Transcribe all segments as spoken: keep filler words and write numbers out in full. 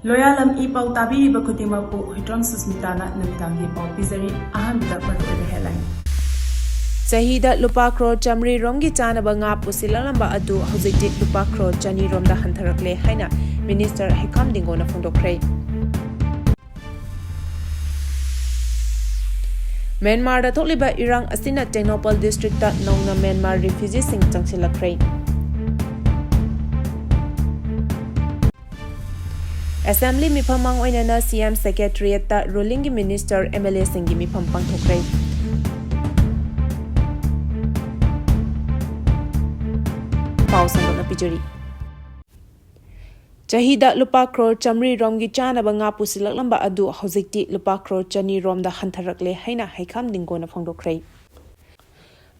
ꯂꯣꯌꯥꯂꯝ E ꯄꯥꯎ ꯇꯥꯕꯤꯔꯤꯕ ꯈꯨꯗꯤꯡꯃꯛꯄꯨ ꯍꯨꯏꯗ꯭ꯔꯣꯝ ꯁꯨꯁꯃꯤꯇꯥꯅ ꯅꯨꯃꯤꯗꯥꯡꯒꯤ ꯄꯥꯎ ꯄꯤꯖꯔꯤ꯫ ꯑꯍꯥꯟꯕꯗ ꯃꯔꯨꯑꯣꯏꯕ headline꯫ ꯆꯍꯤꯗ ꯂꯨꯄꯥ ꯀ꯭ꯔꯣꯔ ꯆꯥꯃꯔꯤ ꯔꯣꯝꯒꯤ ꯆꯥꯅꯕ ꯉꯥ ꯄꯨꯁꯤꯜꯂꯛꯂꯝꯕ ꯑꯗꯨ ꯍꯧꯖꯤꯛꯇꯤ ꯂꯨꯄꯥ ꯀ꯭ꯔꯣꯔ ꯆꯅꯤ ꯔꯣꯝꯗ ꯍꯟꯊꯔꯛꯂꯦ ꯍꯥꯏꯅ Minister ꯍꯩꯈꯥꯝ ꯗꯤꯡꯒꯣꯅ ꯐꯣꯡꯗꯣꯛꯈ꯭ꯔꯦ꯫ ꯃ꯭ꯌꯥꯟꯃꯥꯔꯗ ꯊꯣꯛꯂꯤꯕ ꯏꯔꯥꯡ ꯑꯁꯤꯅ ꯇꯦꯡꯅꯧꯄꯜ districtꯇ ꯅꯧꯅ ꯃ꯭ꯌꯥꯟꯃꯥꯔ refugeeꯁꯤꯡ ꯆꯪꯁꯤꯜꯂꯛꯈ꯭ꯔꯦ꯫ Assembly ꯃꯤꯐꯝ ꯃꯥꯡꯑꯣꯏꯅꯅ CM Secretariatꯇ rulingꯒꯤ minister, MLAꯁꯤꯡꯒꯤ ꯃꯤꯐꯝ ꯄꯥꯡꯊꯣꯛꯈ꯭ꯔꯦ꯫ ꯄꯥꯎ ꯁꯟꯗꯣꯛꯅ ꯄꯤꯖꯔꯤ꯫ ꯆꯍꯤꯗ ꯂꯨꯄꯥ ꯀ꯭ꯔꯣꯔ ꯆꯥꯃꯔꯤ ꯔꯣꯝꯒꯤ ꯆꯥꯅꯕ ꯉꯥ ꯄꯨꯁꯤꯜꯂꯛꯂꯝꯕ ꯑꯗꯨ ꯍꯧꯖꯤꯛꯇꯤ ꯂꯨꯄꯥ ꯀ꯭ꯔꯣꯔ ꯆꯅꯤ ꯔꯣꯝꯗ ꯍꯟꯊꯔꯛꯂꯦ ꯍꯥꯏꯅ ꯍꯩꯈꯥꯝ ꯗꯤꯡꯒꯣꯅ ꯐꯣꯡꯗꯣꯛꯈ꯭ꯔꯦ꯫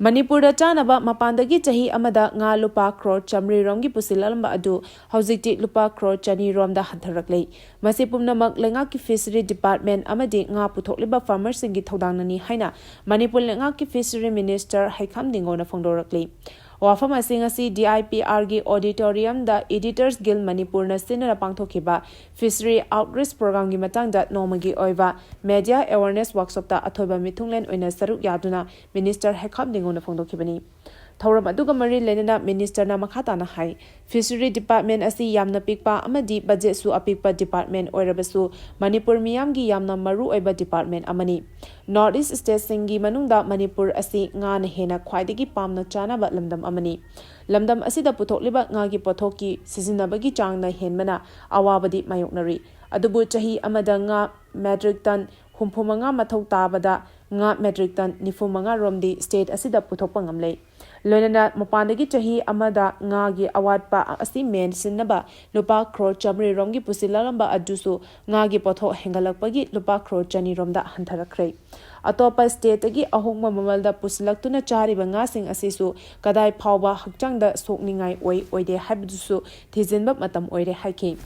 ꯃꯅꯤꯄꯨꯔꯗ ꯆꯥꯅꯕ ꯃꯄꯥꯟꯗꯒꯤ ꯆꯍꯤ ꯑꯃꯗ ꯉꯥ ꯂꯨꯄꯥ ꯀ꯭ꯔꯣꯔ ꯆꯥꯃꯔꯤ ꯔꯣꯝꯒꯤ ꯄꯨꯁꯤꯜꯂꯛꯂꯝꯕ ꯑꯗꯨ ꯍꯧꯖꯤꯛꯇꯤ ꯂꯨꯄꯥ ꯀ꯭ꯔꯣꯔ ꯆꯅꯤ ꯔꯣꯝꯗ ꯍꯟꯊꯔꯛꯂꯦ꯫ ꯃꯁꯤ ꯄꯨꯝꯅꯃꯛ ꯂꯩꯉꯥꯛꯀꯤ Fishery Department ꯑꯃꯗꯤ ꯉꯥ ꯄꯨꯊꯣꯛꯂꯤꯕ farmerꯁꯤꯡꯒꯤ ꯊꯧꯗꯥꯡꯅꯅꯤ ꯍꯥꯏꯅ ꯃꯅꯤꯄꯨꯔ ꯂꯩꯉꯥꯛꯀꯤ Fishery Minister ꯍꯩꯈꯥꯝ ꯗꯤꯡꯒꯣꯅ ꯐꯣꯡꯗꯣꯔꯛꯂꯤ꯫ ꯋꯥꯐꯝ ꯑꯁꯤ ꯉꯁꯤ DIPRꯒꯤ auditoriumꯗ Editors Guild ꯃꯅꯤꯄꯨꯔꯅ ꯁꯤꯟꯅꯅ ꯄꯥꯡꯊꯣꯛꯈꯤꯕ Fishery Outreach Programꯒꯤ ꯃꯇꯥꯡꯗ ꯅꯣꯡꯃꯒꯤ ꯑꯣꯏꯕ media awareness workshopꯇ ꯑꯊꯣꯏꯕ ꯃꯤꯊꯨꯡꯂꯦꯟ ꯑꯣꯏꯅ ꯁꯔꯨꯛ ꯌꯥꯗꯨꯅ Minister ꯍꯩꯈꯥꯝ ꯗꯤꯡꯒꯣꯅ ꯐꯣꯡꯗꯣꯛꯈꯤꯕꯅꯤ꯫ ꯊꯧꯔꯝ ꯑꯗꯨꯒ ꯃꯔꯤ ꯂꯩꯅꯅ ministerꯅ ꯃꯈꯥ ꯇꯥꯅ ꯍꯥꯏ, Fishery Department ꯑꯁꯤ ꯌꯥꯝꯅ ꯄꯤꯛꯄ ꯑꯃꯗꯤ budgetꯁꯨ ꯑꯄꯤꯛꯄ department ꯑꯣꯏꯔꯕꯁꯨ ꯃꯅꯤꯄꯨꯔ ꯃꯤꯌꯥꯝꯒꯤ ꯌꯥꯝꯅ ꯃꯔꯨ ꯑꯣꯏꯕ department ꯑꯃꯅꯤ꯫ North East stateꯁꯤꯡꯒꯤ ꯃꯅꯨꯡꯗ ꯃꯅꯤꯄꯨꯔ ꯑꯁꯤ ꯉꯥꯅ ꯍꯦꯟꯅ ꯈ꯭ꯋꯥꯏꯗꯒꯤ ꯄꯥꯝꯅ ꯆꯥꯅꯕ ꯂꯝꯗꯝ ꯑꯃꯅꯤ꯫ ꯂꯝꯗꯝ ꯑꯁꯤꯗ ꯄꯨꯊꯣꯛꯂꯤꯕ ꯉꯥꯒꯤ ꯄꯣꯠꯊꯣꯛꯀꯤ ꯁꯤꯖꯤꯟꯅꯕꯒꯤ ꯆꯥꯡꯅ ꯍꯦꯟꯕꯅ ꯑꯋꯥꯕꯗꯤ ꯃꯥꯌꯣꯛꯅꯔꯤ꯫ ꯑꯗꯨꯕꯨ ꯆꯍꯤ ꯑꯃꯗ ꯉꯥ metric ton ꯍꯨꯝꯐꯨ ꯃꯉꯥ ꯃꯊꯧ ꯇꯥꯕꯗ ꯉꯥ metric ton ꯅꯤꯐꯨ ꯃꯉꯥ ꯔꯣꯝꯗꯤ state ꯑꯁꯤꯗ ꯄꯨꯊꯣꯛꯄ ꯉꯝꯂꯦ꯫ ꯂꯣꯏꯅꯅ ꯃꯄꯥꯟꯗꯒꯤ ꯆꯍꯤ ꯑꯃꯗ ꯉꯥꯒꯤ ꯑꯋꯥꯠꯄ ꯑꯁꯤ ꯃꯦꯟꯁꯤꯟꯅꯕ ꯂꯨꯄꯥ ꯀ꯭ꯔꯣꯔ ꯆꯥꯃꯔꯤ ꯔꯣꯝꯒꯤ ꯄꯨꯁꯤꯜꯂꯛꯂꯝꯕ ꯑꯗꯨꯁꯨ ꯉꯥꯒꯤ ꯄꯣꯠꯊꯣꯛ ꯍꯦꯟꯒꯠꯂꯛꯄꯒꯤ ꯂꯨꯄꯥ ꯀ꯭ꯔꯣꯔ ꯆꯅꯤ ꯔꯣꯝꯗ ꯍꯟꯊꯔꯛꯈ꯭ꯔꯦ꯫ ꯑꯇꯣꯞꯄ stateꯇꯒꯤ ꯑꯍꯣꯡꯕ ꯃꯃꯜꯗ ꯄꯨꯁꯤꯜꯂꯛꯇꯨꯅ ꯆꯥꯔꯤꯕ ꯉꯥꯁꯤꯡ ꯑꯁꯤꯁꯨ ꯀꯗꯥꯏ ꯐꯥꯎꯕ ꯍꯛꯆꯥꯡꯗ ꯁꯣꯛꯅꯤꯡꯉꯥꯏ ꯑꯣꯏ ꯑꯣꯏꯗꯦ ꯍꯥꯏꯕꯗꯨꯁꯨ ꯊꯤꯖꯤꯟꯕ ꯃꯇꯝ ꯑꯣꯏꯔꯦ ꯍꯥꯏꯈꯤ꯫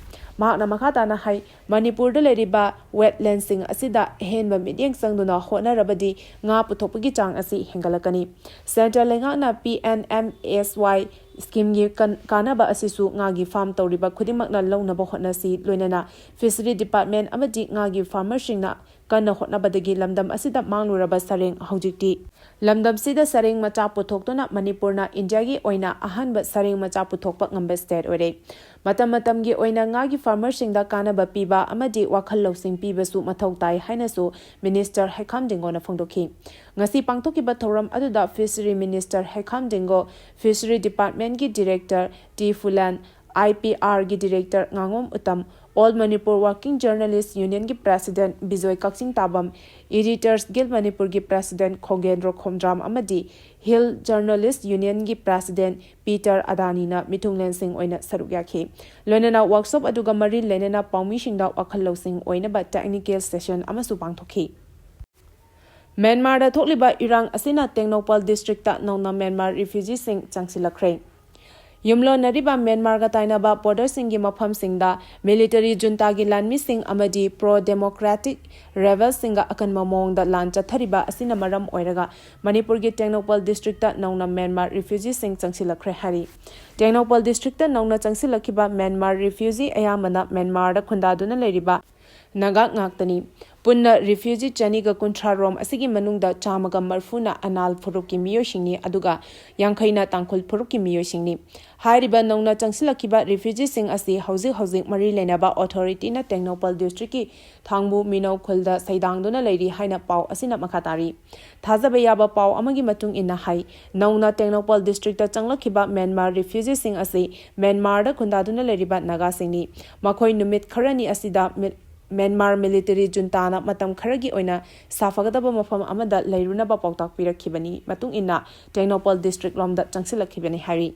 ꯃꯍꯥꯛꯅ ꯃꯈꯥ ꯇꯥꯅ ꯍꯥꯏ, ꯃꯅꯤꯄꯨꯔꯗ ꯂꯩꯔꯤꯕ wetlandꯁꯤꯡ ꯑꯁꯤꯗ ꯑꯍꯦꯟꯕ ꯃꯤꯠꯌꯦꯡ ꯆꯪꯗꯨꯅ ꯍꯣꯠꯅꯔꯕꯗꯤ ꯉꯥ ꯄꯨꯊꯣꯛꯄꯒꯤ ꯆꯥꯡ ꯑꯁꯤ ꯍꯦꯟꯒꯠꯂꯛꯀꯅꯤ꯫ Centre ꯂꯩꯉꯥꯛꯅ PNMSY ꯁ꯭ꯀꯤꯝꯒꯤ ꯀꯥꯟꯅꯕ ꯑꯁꯤꯁꯨ ꯉꯥꯒꯤ ꯐꯥꯔꯝ ꯇꯧꯔꯤꯕ ꯈꯨꯗꯤꯡꯃꯛꯅ ꯂꯧꯅꯕ ꯍꯣꯠꯅꯁꯤ꯫ ꯂꯣꯏꯅꯅ ꯐꯤꯁꯔꯤ ꯗꯤꯄꯥꯔꯠꯃꯦꯟ ꯑꯃꯗꯤ ꯉꯥꯒꯤ ꯐꯥꯔꯃꯔꯁꯤꯡꯅ ꯀꯟꯅ ꯍꯣꯠꯅꯕꯗꯒꯤ ꯂꯝꯗꯝ ꯑꯁꯤꯗ ꯃꯥꯡꯂꯨꯔꯕ ꯁꯔꯦꯡ ꯍꯧꯖꯤꯛꯇꯤ ꯂꯝꯗꯝꯁꯤꯗ ꯁꯔꯦꯡ ꯃꯆꯥ ꯄꯨꯊꯣꯛꯇꯨꯅ ꯃꯅꯤꯄꯨꯔꯅ ꯏꯟꯗꯤꯌꯥꯒꯤ ꯑꯣꯏꯅ ꯑꯍꯥꯟꯕ ꯁꯔꯦꯡ ꯃꯆꯥ ꯄꯨꯊꯣꯛꯄ ꯉꯝꯕ ꯁ꯭ꯇꯦꯠ ꯑꯣꯏꯔꯦ꯫ ꯃꯇꯝ ꯃꯇꯝꯒꯤ ꯑꯣꯏꯅ ꯉꯥꯒꯤ ꯐꯥꯔꯃꯔꯁꯤꯡꯗ ꯀꯥꯟꯅꯕ ꯄꯤꯕ ꯑꯃꯗꯤ ꯋꯥꯈꯜ ꯂꯧꯁꯤꯡ ꯄꯤꯕꯁꯨ ꯃꯊꯧ ꯇꯥꯏ ꯍꯥꯏꯅꯁꯨ ꯃꯤꯅꯤꯁꯇꯔ ꯍꯩꯈꯥꯝ ꯗꯤꯡꯒꯣꯅ ꯐꯣꯡꯗꯣꯛꯈꯤ꯫ ꯉꯁꯤ ꯄꯥꯡꯊꯣꯛꯈꯤꯕ ꯊꯧꯔꯝ ꯑꯗꯨꯗ fishery minister Heikham Dingo, fishery ꯗꯤꯄꯥꯔꯠꯃꯦꯟꯒꯤ director T Phulan, I P ꯑꯥꯔꯒꯤ ꯗꯤꯔꯦꯛꯇꯔ ꯉꯥꯉꯣꯝ Utam, all Manipur working journalist ꯌꯨꯅꯤꯌꯟꯒꯤ president Bijoy Kakchingtabam, editors guild ꯃꯅꯤꯄꯨꯔꯒꯤ ꯄ꯭ꯔꯦꯁꯤꯗꯦꯟꯠ ꯈꯣꯒꯦꯟꯗ꯭ꯔꯣ ꯈꯣꯝꯗ꯭ꯔꯥꯝ ꯑꯃꯗꯤ ꯍꯤꯜ ꯖꯔꯅꯦꯂꯤꯁ ꯌꯨꯅꯤꯌꯟꯒꯤ ꯄ꯭ꯔꯦꯁꯤꯗꯦꯟꯠ ꯄꯤꯇꯔ ꯑꯗꯥꯅꯤꯅ ꯃꯤꯊꯨꯡꯂꯦꯟꯁꯤꯡ ꯑꯣꯏꯅ ꯁꯔꯨꯛ ꯌꯥꯈꯤ꯫ ꯂꯣꯏꯅꯅ ꯋꯥꯔꯛꯁꯣꯞ ꯑꯗꯨꯒ ꯃꯔꯤ ꯂꯩꯅꯅ ꯄꯥꯎꯃꯤꯁꯤꯡꯗ ꯋꯥꯈꯜ ꯂꯧꯁꯤꯡ ꯑꯣꯏꯅꯕ ꯇꯦꯛꯅꯤꯀꯦꯜ ꯁꯦꯁꯟ ꯑꯃꯁꯨ ꯄꯥꯡꯊꯣꯛꯈꯤ꯫ ꯃ꯭ꯌꯥꯟꯃꯥꯔꯗ ꯊꯣꯛꯂꯤꯕ ꯏꯔꯥꯡ ꯑꯁꯤꯅ ꯇꯦꯡꯅꯧꯄꯜ ꯗꯤꯁꯇ꯭ꯔꯤꯛꯇ ꯅꯧꯅ ꯃ꯭ꯌꯥꯟꯃꯥꯔ ꯔꯤꯐ꯭ꯌꯨꯖꯤꯁꯤꯡ ꯆꯪꯁꯤꯜꯂꯛꯈ꯭ꯔꯦ꯫ ꯌꯨꯝꯂꯣꯟꯅꯔꯤꯕ ꯃ꯭ꯌꯥꯟꯃꯥꯔꯒ ꯇꯥꯏꯅꯕ ꯕꯣꯔꯗꯔꯁꯤꯡꯒꯤ ꯃꯐꯝꯁꯤꯡꯗ ꯃꯤꯂꯤꯇꯔꯤ ꯖꯨꯟꯇꯥꯒꯤ ꯂꯥꯟꯃꯤꯁꯤꯡ ꯑꯃꯗꯤ ꯄ꯭ꯔꯣ ꯗꯦꯃꯣꯀ꯭ꯔꯦꯇꯤꯛ ꯔꯦꯕꯦꯜꯁꯤꯡꯒ ꯑꯀꯟꯕ ꯃꯑꯣꯡꯗ ꯂꯥꯟ ꯆꯠꯊꯔꯤꯕ ꯑꯁꯤꯅ ꯃꯔꯝ ꯑꯣꯏꯔꯒ ꯃꯅꯤꯄꯨꯔꯒꯤ ꯇꯦꯡꯅꯧꯄꯜ ꯗꯤꯁꯇ꯭ꯔꯤꯛꯇ ꯅꯧꯅ ꯃ꯭ꯌꯥꯟꯃꯥꯔ ꯔꯤꯐ꯭ꯌꯨꯖꯤꯁꯤꯡ ꯆꯪꯁꯤꯜꯂꯛꯈ꯭ꯔꯦ ꯍꯥꯏꯔꯤ꯫ ꯇꯦꯡꯅꯧꯄꯜ ꯗꯤꯁꯇ꯭ꯔꯤꯛꯇ ꯅꯧꯅ ꯆꯪꯁꯤꯜꯂꯛꯈꯤꯕ ꯃ꯭ꯌꯥꯟꯃꯥꯔ ꯔꯤꯐ꯭ꯌꯨꯖꯤ ꯑꯌꯥꯝꯕꯅ ꯃ꯭ꯌꯥꯟꯃꯥꯔꯗ ꯈꯨꯟꯗꯥꯗꯨꯅ ꯂꯩꯔꯤꯕ ꯅꯥꯒꯥ ꯉꯥꯛꯇꯅꯤ꯫ ꯄꯨꯟꯅ ꯔꯤꯐ꯭ꯌꯨꯖꯤ ꯆꯅꯤꯒ ꯀꯨꯟꯊ꯭ꯔꯥ ꯔꯣꯝ ꯑꯁꯤꯒꯤ ꯃꯅꯨꯡꯗ ꯆꯥꯝꯃꯒ ꯃꯔꯤꯐꯨꯅ ꯑꯅꯥꯜ ꯐꯨꯔꯨꯞꯀꯤ ꯃꯤꯑꯣꯏꯁꯤꯡꯅꯤ, ꯑꯗꯨꯒ ꯌꯥꯡꯈꯩꯅ ꯇꯥꯡꯈꯨꯜ ꯐꯨꯔꯨꯞꯀꯤ ꯃꯤꯑꯣꯏꯁꯤꯡꯅꯤ꯫ ꯍꯥꯏꯔꯤꯕ ꯅꯧꯅ ꯆꯪꯁꯤꯜꯂꯛꯈꯤꯕ ꯔꯤꯐ꯭ꯌꯨꯖꯤꯁꯤꯡ ꯑꯁꯤ ꯍꯧꯖꯤꯛ ꯍꯧꯖꯤꯛ ꯃꯔꯤ ꯂꯩꯅꯕ ꯑꯣꯊꯣꯔꯤꯇꯤꯅ ꯇꯦꯡꯅꯧꯄꯜ ꯗꯤꯁꯇ꯭ꯔꯤꯛꯀꯤ ꯊꯥꯡꯕꯨ ꯃꯤꯅꯧ ꯈꯨꯜꯗ ꯁꯩꯗꯥꯡꯗꯨꯅ ꯂꯩꯔꯤ ꯍꯥꯏꯅ ꯄꯥꯎ ꯑꯁꯤꯅ ꯃꯈꯥ ꯇꯥꯔꯤ꯫ ꯊꯥꯖꯕ ꯌꯥꯕ ꯄꯥꯎ ꯑꯃꯒꯤ ꯃꯇꯨꯡ ꯏꯟꯅ ꯍꯥꯏ, ꯅꯧꯅ ꯇꯦꯡꯅꯧꯄꯜ ꯗꯤꯁꯇ꯭ꯔꯤꯛꯇ ꯆꯪꯂꯛꯈꯤꯕ ꯃ꯭ꯌꯥꯟꯃꯥꯔ ꯔꯤꯐ꯭ꯌꯨꯖꯤꯁꯤꯡ ꯑꯁꯤ ꯃ꯭ꯌꯥꯟꯃꯥꯔꯗ ꯈꯨꯟꯗꯥꯗꯨꯅ ꯂꯩꯔꯤꯕ ꯅꯥꯒꯥꯁꯤꯡꯅꯤ꯫ ꯃꯈꯣꯏ ꯅꯨꯃꯤꯠ ꯈꯔꯅꯤ ꯑꯁꯤꯗ ꯃꯤ-, ꯃ꯭ꯌꯥꯟꯃꯥꯔ ꯃꯤꯂꯤꯇꯔꯤ ꯖꯨꯟꯇꯥꯅ ꯃꯇꯝ ꯈꯔꯒꯤ ꯑꯣꯏꯅ ꯁꯥꯐꯒꯗꯕ ꯃꯐꯝ ꯑꯃꯗ ꯂꯩꯔꯨꯅꯕ ꯄꯥꯎꯇꯥꯛ ꯄꯤꯔꯛꯈꯤꯕꯅꯤ꯫ ꯃꯇꯨꯡ ꯏꯟꯅ ꯇꯦꯡꯅꯧꯄꯜ ꯗꯤꯁꯇ꯭ꯔꯤꯛ ꯂꯣꯝꯗ ꯆꯪꯁꯤꯜꯂꯛꯈꯤꯕꯅꯤ ꯍꯥꯏꯔꯤ꯫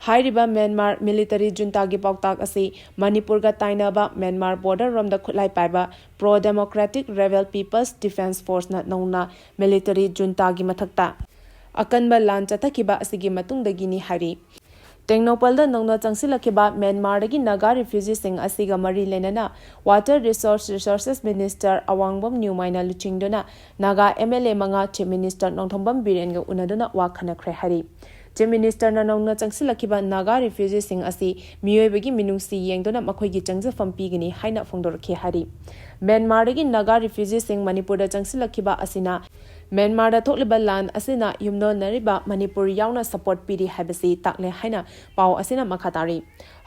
ꯍꯥꯏꯔꯤꯕ ꯃ꯭ꯌꯥꯟꯃꯥꯔ ꯃꯤꯂꯤꯇꯔꯤ ꯖꯨꯟꯇꯥꯒꯤ ꯄꯥꯎꯇꯥꯛ ꯑꯁꯤ ꯃꯅꯤꯄꯨꯔꯒ ꯇꯥꯏꯅꯕ ꯃ꯭ꯌꯥꯟꯃꯥꯔ ꯕꯣꯔꯗꯔ ꯔꯣꯝꯗ ꯈꯨꯠꯂꯥꯏ ꯄꯥꯏꯕ pro democratic rebel peoples defence ꯐꯣꯔꯁꯅ ꯅꯧꯅ ꯃꯤꯂꯤꯇꯔꯤ ꯖꯨꯟꯇꯥꯒꯤ ꯃꯊꯛꯇ ꯑꯀꯟꯕ ꯂꯥꯟ ꯆꯠꯊꯈꯤꯕ ꯑꯁꯤꯒꯤ ꯃꯇꯨꯡꯗꯒꯤꯅꯤ ꯍꯥꯏꯔꯤ꯫ ꯇꯦꯡꯅꯧꯄꯜꯗ ꯅꯧꯅ ꯆꯪꯁꯤꯜꯂꯛꯈꯤꯕ ꯃ꯭ꯌꯥꯟꯃꯥꯔꯗꯒꯤ ꯅꯥꯒꯥ ꯔꯤꯐ꯭ꯌꯨꯖꯤꯁꯤꯡ ꯑꯁꯤꯒ ꯃꯔꯤ ꯂꯩꯅꯅ ꯋꯥꯇꯔ ꯔꯤꯁꯣꯔꯁ ꯔꯤꯁꯣꯔꯁꯦꯁ ꯃꯤꯅꯤꯁꯇꯔ ꯑꯋꯥꯡꯕꯝ ꯅ꯭ꯌꯨꯃꯥꯏꯅ ꯂꯨꯆꯤꯡꯗꯨꯅ ꯅꯥꯒꯥ ꯑꯦꯝ ꯑꯦꯜ ꯑꯦ ꯃꯉꯥ ꯆꯤꯐ ꯃꯤꯅꯤꯁꯇꯔ ꯅꯣꯡꯊꯣꯝꯕꯝ ꯕꯤꯔꯦꯟꯒ ꯎꯅꯗꯨꯅ ꯋꯥ ꯈꯟꯅꯈ꯭ꯔꯦ ꯍꯥꯏꯔꯤ꯫ Chief Ministerꯅ ꯅꯧꯅ ꯆꯪꯁꯤꯜꯂꯛꯈꯤꯕ ꯅꯥꯒꯥ refugeeꯁꯤꯡ ꯑꯁꯤ ꯃꯤꯑꯣꯏꯕꯒꯤ ꯃꯤꯅꯨꯡꯁꯤ ꯌꯦꯡꯗꯨꯅ ꯃꯈꯣꯏꯒꯤ ꯆꯪꯖꯐꯝ ꯄꯤꯒꯅꯤ ꯍꯥꯏꯅ ꯐꯣꯡꯗꯣꯔꯛꯈꯤ ꯍꯥꯏꯔꯤ꯫ ꯃ꯭ꯌꯥꯟꯃꯥꯔꯗꯒꯤ ꯅꯥꯒꯥ refugeeꯁꯤꯡ ꯃꯅꯤꯄꯨꯔꯗ ꯆꯪꯁꯤꯜꯂꯛꯈꯤꯕ ꯑꯁꯤꯅ ꯃ꯭ꯌꯥꯟꯃꯥꯔꯗ ꯊꯣꯛꯂꯤꯕ ꯂꯥꯟ ꯑꯁꯤꯅ ꯌꯨꯝꯂꯣꯟꯅꯔꯤꯕ ꯃꯅꯤꯄꯨꯔ ꯌꯥꯎꯅ support ꯄꯤꯔꯤ ꯍꯥꯏꯕꯁꯤ ꯇꯥꯛꯂꯦ ꯍꯥꯏꯅ ꯄꯥꯎ ꯑꯁꯤꯅ ꯃꯈꯥ ꯇꯥꯔꯤ꯫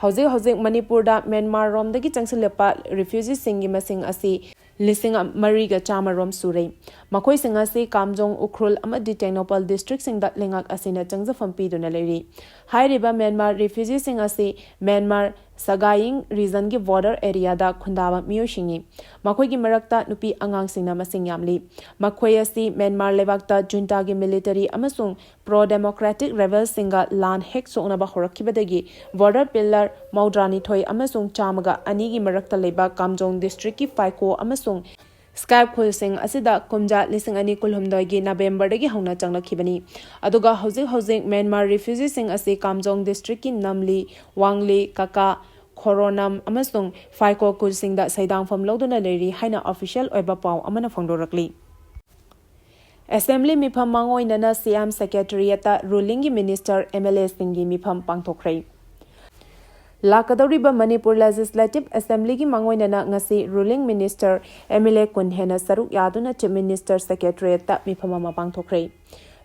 ꯍꯧꯖꯤꯛ ꯍꯧꯖꯤꯛ ꯃꯅꯤꯄꯨꯔꯗ ꯃ꯭ꯌꯥꯟꯃꯥꯔ ꯔꯣꯝꯗꯒꯤ ꯆꯪꯁꯤꯜꯂꯛꯄ refugeeꯁꯤꯡꯒꯤ ꯃꯁꯤꯡ ꯑꯁꯤ ꯂꯤꯁꯤꯡ ꯃꯔꯤꯒ ꯆꯥꯝꯃ ꯔꯣꯝ ꯁꯨꯔꯦ꯫ ꯃꯈꯣꯏꯁꯤꯡ ꯑꯁꯤ ꯀꯥꯝꯖꯣꯡ, ꯎꯈ꯭ꯔꯨꯜ ꯑꯃꯗꯤ ꯇꯦꯡꯅꯧꯄꯜ districtꯁꯤꯡꯗ ꯂꯩꯉꯥꯛ ꯑꯁꯤꯅ ꯆꯪꯖꯐꯝ ꯄꯤꯗꯨꯅ ꯂꯩꯔꯤ꯫ ꯍꯥꯏꯔꯤꯕ ꯃ꯭ꯌꯥꯟꯃꯥꯔ refugeeꯁꯤꯡ ꯑꯁꯤ ꯃ꯭ꯌꯥꯟꯃꯥꯔ ꯁꯒꯥꯌꯤꯡ regionꯒꯤ border areaꯗ ꯈꯨꯟꯗꯥꯕ ꯃꯤꯑꯣꯏꯁꯤꯡꯅꯤ꯫ ꯃꯈꯣꯏꯒꯤ ꯃꯔꯛꯇ ꯅꯨꯄꯤ ꯑꯉꯥꯡꯁꯤꯡꯅ ꯃꯁꯤꯡ ꯌꯥꯝꯂꯤ꯫ ꯃꯈꯣꯏ ꯑꯁꯤ ꯃ꯭ꯌꯥꯟꯃꯥꯔ ꯂꯩꯕꯥꯛꯇ juntaꯒꯤ military ꯑꯃꯁꯨꯡ pro-democratic rebelꯁꯤꯡꯒ ꯂꯥꯟ ꯍꯦꯛ ꯁꯣꯛꯅꯕ ꯍꯧꯔꯛꯈꯤꯕꯗꯒꯤ border pillar ꯃꯧꯗ꯭ꯔꯥꯅꯤꯊꯣꯏ ꯑꯃꯁꯨꯡ ꯆꯥꯝꯃꯒ ꯑꯅꯤꯒꯤ ꯃꯔꯛꯇ ꯂꯩꯕ ꯀꯥꯝꯖꯣꯡ districtꯀꯤ ꯐꯥꯏꯀꯣ ꯑꯃꯁꯨꯡ ꯁ꯭ꯀꯥꯏꯞ ꯈꯨꯜꯁꯤꯡ ꯑꯁꯤꯗ ꯀꯨꯝꯖꯥ ꯂꯤꯁꯤꯡ ꯑꯅꯤ ꯀꯨꯟꯍꯨꯝꯗꯣꯏꯒꯤ Novemberꯗꯒꯤ ꯍꯧꯅ ꯆꯪꯂꯛꯈꯤꯕꯅꯤ꯫ ꯑꯗꯨꯒ ꯍꯧꯖꯤꯛ ꯍꯧꯖꯤꯛ ꯃ꯭ꯌꯥꯟꯃꯥꯔ refugeeꯁꯤꯡ ꯑꯁꯤ ꯀꯥꯝꯖꯣꯡ districtꯀꯤ ꯅꯝꯂꯤ, ꯋꯥꯡꯂꯤ, ꯀꯥꯀꯥ, ꯈꯣꯔꯣꯅꯝ ꯑꯃꯁꯨꯡ ꯐꯥꯏꯀꯣ ꯈꯨꯜꯁꯤꯡꯗ ꯁꯩꯗꯥꯡꯐꯝ ꯂꯧꯗꯨꯅ ꯂꯩꯔꯤ ꯍꯥꯏꯅ official ꯑꯣꯏꯕ ꯄꯥꯎ ꯑꯃꯅ ꯐꯣꯡꯗꯣꯔꯛꯂꯤ꯫ Assembly ꯃꯤꯐꯝ ꯃꯥꯡꯑꯣꯏꯅꯅ CM Secretariatꯇ rulingꯒꯤ minister, MLAꯁꯤꯡꯒꯤ ꯃꯤꯐꯝ ꯄꯥꯡꯊꯣꯛꯈ꯭ꯔꯦ꯫ ꯂꯥꯛꯀꯗꯧꯔꯤꯕ ꯃꯅꯤꯄꯨꯔ Legislative Assemblyꯒꯤ ꯃꯥꯡꯑꯣꯏꯅꯅ ꯉꯁꯤ ruling minister, MLA ꯀꯨꯟ ꯍꯦꯟꯅ ꯁꯔꯨꯛ ꯌꯥꯗꯨꯅ Chief Minister Secretariatꯇ ꯃꯤꯐꯝ ꯑꯃ ꯄꯥꯡꯊꯣꯛꯈ꯭ꯔꯦ꯫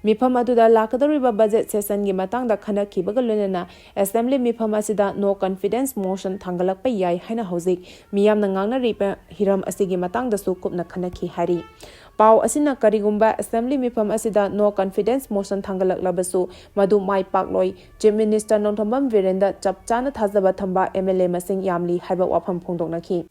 ꯃꯤꯐꯝ ꯑꯗꯨꯗ ꯂꯥꯛꯀꯗꯧꯔꯤꯕ budget sessionꯒꯤ ꯃꯇꯥꯡꯗ ꯈꯟꯅꯈꯤꯕꯒ ꯂꯣꯏꯅꯅ Assembly ꯃꯤꯐꯝ ꯑꯁꯤꯗ no confidence motion ꯊꯥꯡꯒꯠꯂꯛꯄ ꯌꯥꯏ ꯍꯥꯏꯅ ꯍꯧꯖꯤꯛ ꯃꯤꯌꯥꯝꯅ ꯉꯥꯡꯅꯔꯤꯕ ꯍꯤꯔꯝ ꯑꯁꯤꯒꯤ ꯃꯇꯥꯡꯗꯁꯨ ꯀꯨꯞꯅ ꯈꯟꯅꯈꯤ ꯍꯥꯏꯔꯤ꯫ ꯄꯥꯎ ꯑꯁꯤꯅ ꯀꯔꯤꯒꯨꯝꯕ Assembly ꯃꯤꯐꯝ ꯑꯁꯤꯗ no confidence motion ꯊꯥꯡꯒꯠꯂꯛꯂꯕꯁꯨ ꯃꯗꯨ ꯃꯥꯏ ꯄꯥꯛꯂꯣꯏ꯫ Chief Minister ꯅꯣꯡꯊꯣꯝꯕꯝ ꯕꯤꯔꯦꯟꯗ ꯆꯞ ꯆꯥꯅ ꯊꯥꯖꯕ ꯊꯝꯕ MLA ꯃꯁꯤꯡ ꯌꯥꯝꯂꯤ ꯍꯥꯏꯕ ꯋꯥꯐꯝ ꯐꯣꯡꯗꯣꯛꯅꯈꯤ꯫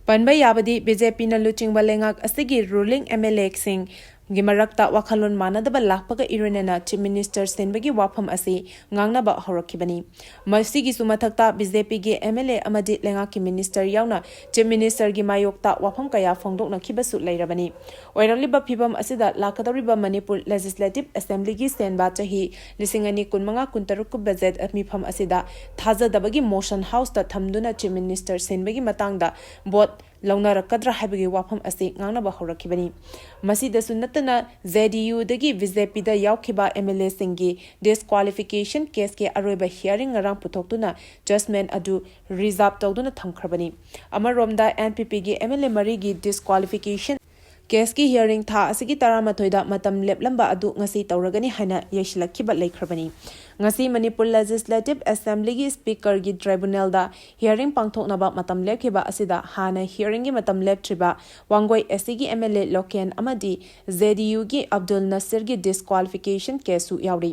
ꯄꯟꯕ ꯌꯥꯕꯗꯤ, BJPꯅ ꯂꯨꯆꯤꯡꯕ ꯂꯩꯉꯥꯛ ꯑꯁꯤꯒꯤ ruling MLAꯁꯤꯡꯒꯤ ꯃꯔꯛꯇ ꯋꯥꯈꯜꯂꯣꯟ ꯃꯥꯟꯅꯗꯕ ꯂꯥꯛꯄꯒ ꯏꯔꯣꯏꯅꯅ Chief Minister ꯁꯤꯟꯕꯒꯤ ꯋꯥꯐꯝ ꯑꯁꯤ ꯉꯥꯡꯅꯕ ꯍꯧꯔꯛꯈꯤꯕꯅꯤ꯫ ꯃꯁꯤꯒꯤꯁꯨ ꯃꯊꯛꯇ BJPꯒꯤ MLA ꯑꯃꯗꯤ ꯂꯩꯉꯥꯛꯀꯤ minister ꯌꯥꯎꯅ Chief Ministerꯒꯤ ꯃꯥꯌꯣꯛꯇ ꯋꯥꯐꯝ ꯀꯌꯥ ꯐꯣꯡꯗꯣꯛꯅꯈꯤꯕꯁꯨ ꯂꯩꯔꯕꯅꯤ꯫ ꯑꯣꯏꯔꯛꯂꯤꯕ ꯐꯤꯚꯝ ꯑꯁꯤꯗ ꯂꯥꯛꯀꯗꯧꯔꯤꯕ ꯃꯅꯤꯄꯨꯔ Legislative Assemblyꯒꯤ ꯁꯦꯟꯕ ꯆꯍꯤ ꯂꯤꯁꯤꯡ ꯑꯅꯤ ꯀꯨꯟꯃꯉꯥ ꯀꯨꯟꯇꯔꯨꯛꯀꯤ budget ꯃꯤꯐꯝ ꯑꯁꯤꯗ ꯊꯥꯖꯗꯕꯒꯤ motion Houseꯇ ꯊꯝꯗꯨꯅ Chief Minister ꯁꯤꯟꯕꯒꯤ ꯃꯇꯥꯡꯗ vote ꯂꯧꯅꯔꯛꯀꯗ꯭ꯔꯥ ꯍꯥꯏꯕꯒꯤ ꯋꯥꯐꯝ ꯑꯁꯤ ꯉꯥꯡꯅꯕ ꯍꯧꯔꯛꯈꯤꯕꯅꯤ꯫ ꯃꯁꯤꯗꯁꯨ ꯅꯠꯇꯅ, ꯖꯦ ꯗꯤ ꯌꯨꯗꯒꯤ ꯕꯤ ꯖꯦ ꯄꯤꯗ ꯌꯥꯎꯈꯤꯕ ꯑꯦꯝ ꯑꯦꯜ ꯑꯦꯁꯤꯡꯒꯤ ꯗꯤꯁꯀ꯭ꯋꯥꯂꯤꯐꯤꯀꯦꯁꯟ ꯀꯦꯁꯀꯤ ꯑꯔꯣꯏꯕ ꯍꯤꯌꯥꯔꯤꯡ ꯉꯔꯥꯡ ꯄꯨꯊꯣꯛꯇꯨꯅ ꯖꯖꯃꯦꯟ ꯑꯗꯨ ꯔꯤꯖꯥꯔꯚ ꯇꯧꯗꯨꯅ ꯊꯝꯈ꯭ꯔꯕꯅꯤ꯫ ꯑꯃꯔꯣꯝꯗ, ꯑꯦꯟ ꯄꯤ ꯄꯤꯒꯤ ꯑꯦꯝ ꯑꯦꯜ ꯑꯦ ꯃꯔꯤꯒꯤ ꯗꯤꯁꯀ꯭ꯋꯥꯂꯤꯐꯤꯀꯦꯁꯟ ꯀꯦꯁꯀꯤ ꯍꯤꯌꯥꯔꯤꯡ ꯊꯥ ꯑꯁꯤꯒꯤ ꯇꯔꯥꯃꯥꯊꯣꯏꯗ ꯃꯇꯝ ꯂꯦꯞꯂꯝꯕ ꯑꯗꯨ ꯉꯁꯤ ꯇꯧꯔꯒꯅꯤ ꯍꯥꯏꯅ ꯌꯩꯁꯤꯜꯂꯛꯈꯤꯕ ꯂꯩꯈ꯭ꯔꯕꯅꯤ꯫ ꯉꯁꯤ ꯃꯅꯤꯄꯨꯔ ꯂꯦꯖꯤꯁꯂꯦꯇꯤꯚ ꯑꯦꯁꯦꯝꯕ꯭ꯂꯤꯒꯤ ꯁ꯭ꯄꯤꯀꯔꯒꯤ ꯇ꯭ꯔꯥꯏꯕꯨꯅꯦꯜꯗ ꯍꯤꯌꯥꯔꯤꯡ ꯄꯥꯡꯊꯣꯛꯅꯕ ꯃꯇꯝ ꯂꯦꯞꯈꯤꯕ ꯑꯁꯤꯗ ꯍꯥꯟꯅ ꯍꯤꯌꯥꯔꯤꯡꯒꯤ ꯃꯇꯝ ꯂꯦꯞꯇ꯭ꯔꯤꯕ ꯋꯥꯡꯒꯣꯏ ꯑꯦꯁ ꯁꯤꯒꯤ ꯑꯦꯝ ꯑꯦꯜ ꯑꯦ ꯂꯣꯀꯦꯟ ꯑꯃꯗꯤ ꯖꯦ ꯗꯤ ꯌꯨꯒꯤ ꯑꯕꯗꯨꯜ ꯅꯁꯤꯔꯒꯤ ꯗꯤꯁꯀ꯭ꯋꯥꯂꯤꯐꯤꯀꯦꯁꯟ ꯀꯦꯁꯁꯨ ꯌꯥꯎꯔꯤ꯫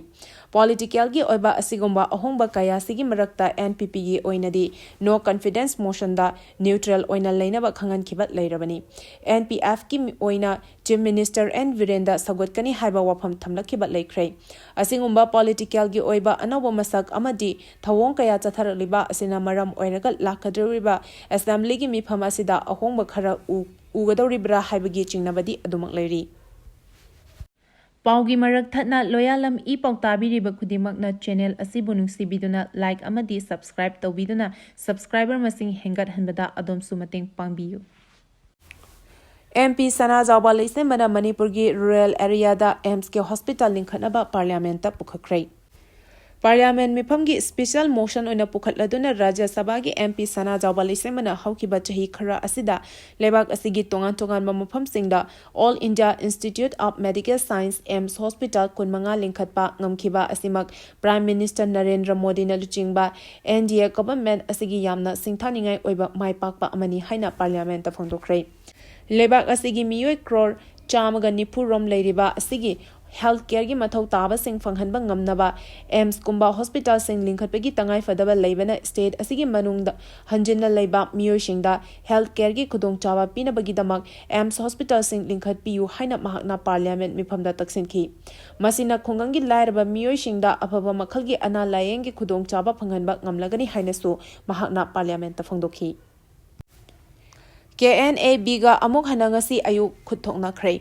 ꯄꯣꯂꯤꯇꯤꯀꯦꯜꯒꯤ ꯑꯣꯏꯕ ꯑꯁꯤꯒꯨꯝꯕ ꯑꯍꯣꯡꯕ ꯀꯌꯥꯁꯤꯒꯤ ꯃꯔꯛꯇ ꯑꯦꯟ ꯄꯤ ꯄꯤꯒꯤ ꯑꯣꯏꯅꯗꯤ ꯅꯣ ꯀꯟꯐꯤꯗꯦꯟꯁ ꯃꯣꯁꯟꯗ ꯅ꯭ꯌꯨꯇ꯭ꯔꯦꯜ ꯑꯣꯏꯅ ꯂꯩꯅꯕ ꯈꯪꯍꯟꯈꯤꯕ ꯂꯩꯔꯕꯅꯤ꯫ ꯑꯦꯟ ꯄꯤ ꯑꯦꯐꯀꯤ ꯑꯣꯏꯅ ꯆꯤꯐ ꯃꯤꯅꯤꯁꯇꯔ ꯑꯦꯟ ꯕꯤꯔꯦꯟꯗ ꯁꯧꯒꯠꯀꯅꯤ ꯍꯥꯏꯕ ꯋꯥꯐꯝ ꯊꯝꯂꯛꯈꯤꯕ ꯂꯩꯈ꯭ꯔꯦ꯫ ꯑꯁꯤꯒꯨꯝꯕ ꯄꯣꯂꯤꯇꯤꯀꯦꯜꯒꯤ ꯑꯣꯏꯕ ꯑꯅꯧꯕ ꯃꯁꯛ ꯑꯃꯗꯤ ꯊꯧꯑꯣꯡ ꯀꯌꯥ ꯆꯠꯊꯔꯛꯂꯤꯕ ꯑꯁꯤꯅ ꯃꯔꯝ ꯑꯣꯏꯔꯒ ꯂꯥꯛꯀꯗꯧꯔꯤꯕ ꯑꯦꯁꯦꯝꯕ꯭ꯂꯤꯒꯤ ꯃꯤꯐꯝ ꯑꯁꯤꯗ ꯑꯍꯣꯡꯕ ꯈꯔ ꯎ-, ꯎꯒꯗꯧꯔꯤꯕ꯭ꯔꯥ ꯍꯥꯏꯕꯒꯤ ꯆꯤꯡꯅꯕꯗꯤ ꯑꯗꯨꯃꯛ ꯂꯩꯔꯤ꯫ ꯄꯥꯎꯒꯤ ꯃꯔꯛ ꯊꯠꯅ ꯂꯣꯌꯥꯂꯝ ꯏ ꯄꯥꯎ ꯇꯥꯕꯤꯔꯤꯕ ꯈꯨꯗꯤꯡꯃꯛꯅ ꯆꯦꯅꯦꯜ ꯑꯁꯤꯕꯨ ꯅꯨꯡꯁꯤꯕꯤꯗꯨꯅ ꯂꯥꯏꯛ ꯑꯃꯗꯤ ꯁꯕꯁꯀ꯭ꯔꯥꯏꯕ ꯇꯧꯕꯤꯗꯨꯅ ꯁꯕꯁꯀ꯭ꯔꯥꯏꯕꯔ ꯃꯁꯤꯡ ꯍꯦꯟꯒꯠꯍꯟꯕꯗ ꯑꯗꯣꯝꯁꯨ ꯃꯇꯦꯡ ꯄꯥꯡꯕꯤꯌꯨ꯫ ꯑꯦꯝ ꯄꯤ ꯁꯅꯥꯖꯥꯎꯕ ꯂꯩꯁꯦꯝꯕꯅ ꯃꯅꯤꯄꯨꯔꯒꯤ ꯔꯨꯔꯦꯜ ꯑꯦꯔꯤꯌꯥꯗ ꯑꯦꯝꯁꯀꯤ ꯍꯣꯁꯄꯤꯇꯥꯜ ꯂꯤꯡꯈꯠꯅꯕ ꯄꯥꯔꯂꯤꯌꯥꯃꯦꯟꯠꯇ ꯄꯨꯈꯠꯈ꯭ꯔꯦ꯫ ꯄꯥꯔꯂꯤꯌꯥꯃꯦꯟꯠ ꯃꯤꯐꯝꯒꯤ ꯁ꯭ꯄꯤꯁꯦꯜ ꯃꯣꯁꯟ ꯑꯣꯏꯅ ꯄꯨꯈꯠꯂꯗꯨꯅ ꯔꯥꯖ꯭ꯌ ꯁꯚꯥꯒꯤ ꯑꯦꯝ ꯄꯤ ꯁꯅꯥꯖꯥꯎꯕ ꯂꯩꯁꯦꯝꯕꯅ ꯍꯧꯈꯤꯕ ꯆꯍꯤ ꯈꯔ ꯑꯁꯤꯗ ꯂꯩꯕꯥꯛ ꯑꯁꯤꯒꯤ ꯇꯣꯉꯥꯟ ꯇꯣꯉꯥꯟꯕ ꯃꯐꯝꯁꯤꯡꯗ All India Institute of Medical Science, AIMS hospital ꯀꯨꯟꯃꯉꯥ ꯂꯤꯡꯈꯠꯄ ꯉꯝꯈꯤꯕ ꯑꯁꯤꯃꯛ ꯄ꯭ꯔꯥꯏꯝ ꯃꯤꯅꯤꯁꯇꯔ ꯅꯔꯦꯟꯗ꯭ꯔ ꯃꯣꯗꯤꯅ ꯂꯨꯆꯤꯡꯕ ꯑꯦꯟ ꯗꯤ ꯑꯦ ꯒꯚꯔꯟꯃꯦꯟꯠ ꯑꯁꯤꯒꯤ ꯌꯥꯝꯅ ꯁꯤꯡꯊꯥꯅꯤꯡꯉꯥꯏ ꯑꯣꯏꯕ ꯃꯥꯏ ꯄꯥꯛꯄ ꯑꯃꯅꯤ ꯍꯥꯏꯅ ꯄꯥꯔꯂꯤꯌꯥꯃꯦꯟꯠꯇ ꯐꯣꯡꯗꯣꯛꯈ꯭ꯔꯦ꯫ ꯂꯩꯕꯥꯛ ꯑꯁꯤꯒꯤ ꯃꯤꯑꯣꯏ ꯀ꯭ꯔꯣꯔ ꯆꯥꯝꯃꯒ ꯅꯤꯐꯨ ꯔꯣꯝ ꯂꯩꯔꯤꯕ ꯑꯁꯤꯒꯤ ꯍꯦꯜꯊ ꯀꯦꯌꯔꯒꯤ ꯃꯊꯧ ꯇꯥꯕꯁꯤꯡ ꯐꯪꯍꯟꯕ ꯉꯝꯅꯕ ꯑꯦꯝꯁꯀꯨꯝꯕ ꯍꯣꯁꯄꯤꯇꯥꯜꯁꯤꯡ ꯂꯤꯡꯈꯠꯄꯒꯤ ꯇꯉꯥꯏꯐꯗꯕ ꯂꯩꯕꯅ ꯁ꯭ꯇꯦꯠ ꯑꯁꯤꯒꯤ ꯃꯅꯨꯡꯗ ꯍꯟꯖꯤꯟꯅ ꯂꯩꯕ ꯃꯤꯑꯣꯏꯁꯤꯡꯗ ꯍꯦꯜꯊ ꯀꯦꯌꯔꯒꯤ ꯈꯨꯗꯣꯡꯆꯥꯕ ꯄꯤꯅꯕꯒꯤꯗꯃꯛ ꯑꯦꯝꯁ ꯍꯣꯁꯄꯤꯇꯥꯜꯁꯤꯡ ꯂꯤꯡꯈꯠꯄꯤꯌꯨ ꯍꯥꯏꯅ ꯃꯍꯥꯛꯅ ꯄꯥꯔꯂꯤꯌꯥꯃꯦꯟꯠ ꯃꯤꯐꯝꯗ ꯇꯛꯁꯤꯟꯈꯤ꯫ ꯃꯁꯤꯅ ꯈꯨꯡꯒꯪꯒꯤ ꯂꯥꯏꯔꯕ ꯃꯤꯑꯣꯏꯁꯤꯡꯗ ꯑꯐꯕ ꯃꯈꯜꯒꯤ ꯑꯅꯥ ꯂꯥꯌꯦꯡꯒꯤ ꯈꯨꯗꯣꯡꯆꯥꯕ ꯐꯪꯍꯟꯕ ꯉꯝꯂꯒꯅꯤ ꯍꯥꯏꯅꯁꯨ ꯃꯍꯥꯛꯅ ꯄꯥꯔꯂꯤꯌꯥꯃꯦꯟꯠꯇ ꯐꯣꯡꯗꯣꯛꯈꯤ꯫ ꯀꯦ ꯑꯦꯟ ꯑꯦ ꯕꯤꯒ ꯑꯃꯨꯛ ꯍꯟꯅ ꯉꯁꯤ ꯑꯌꯨꯛ ꯈꯨꯠ ꯊꯣꯛꯅꯈ꯭ꯔꯦ꯫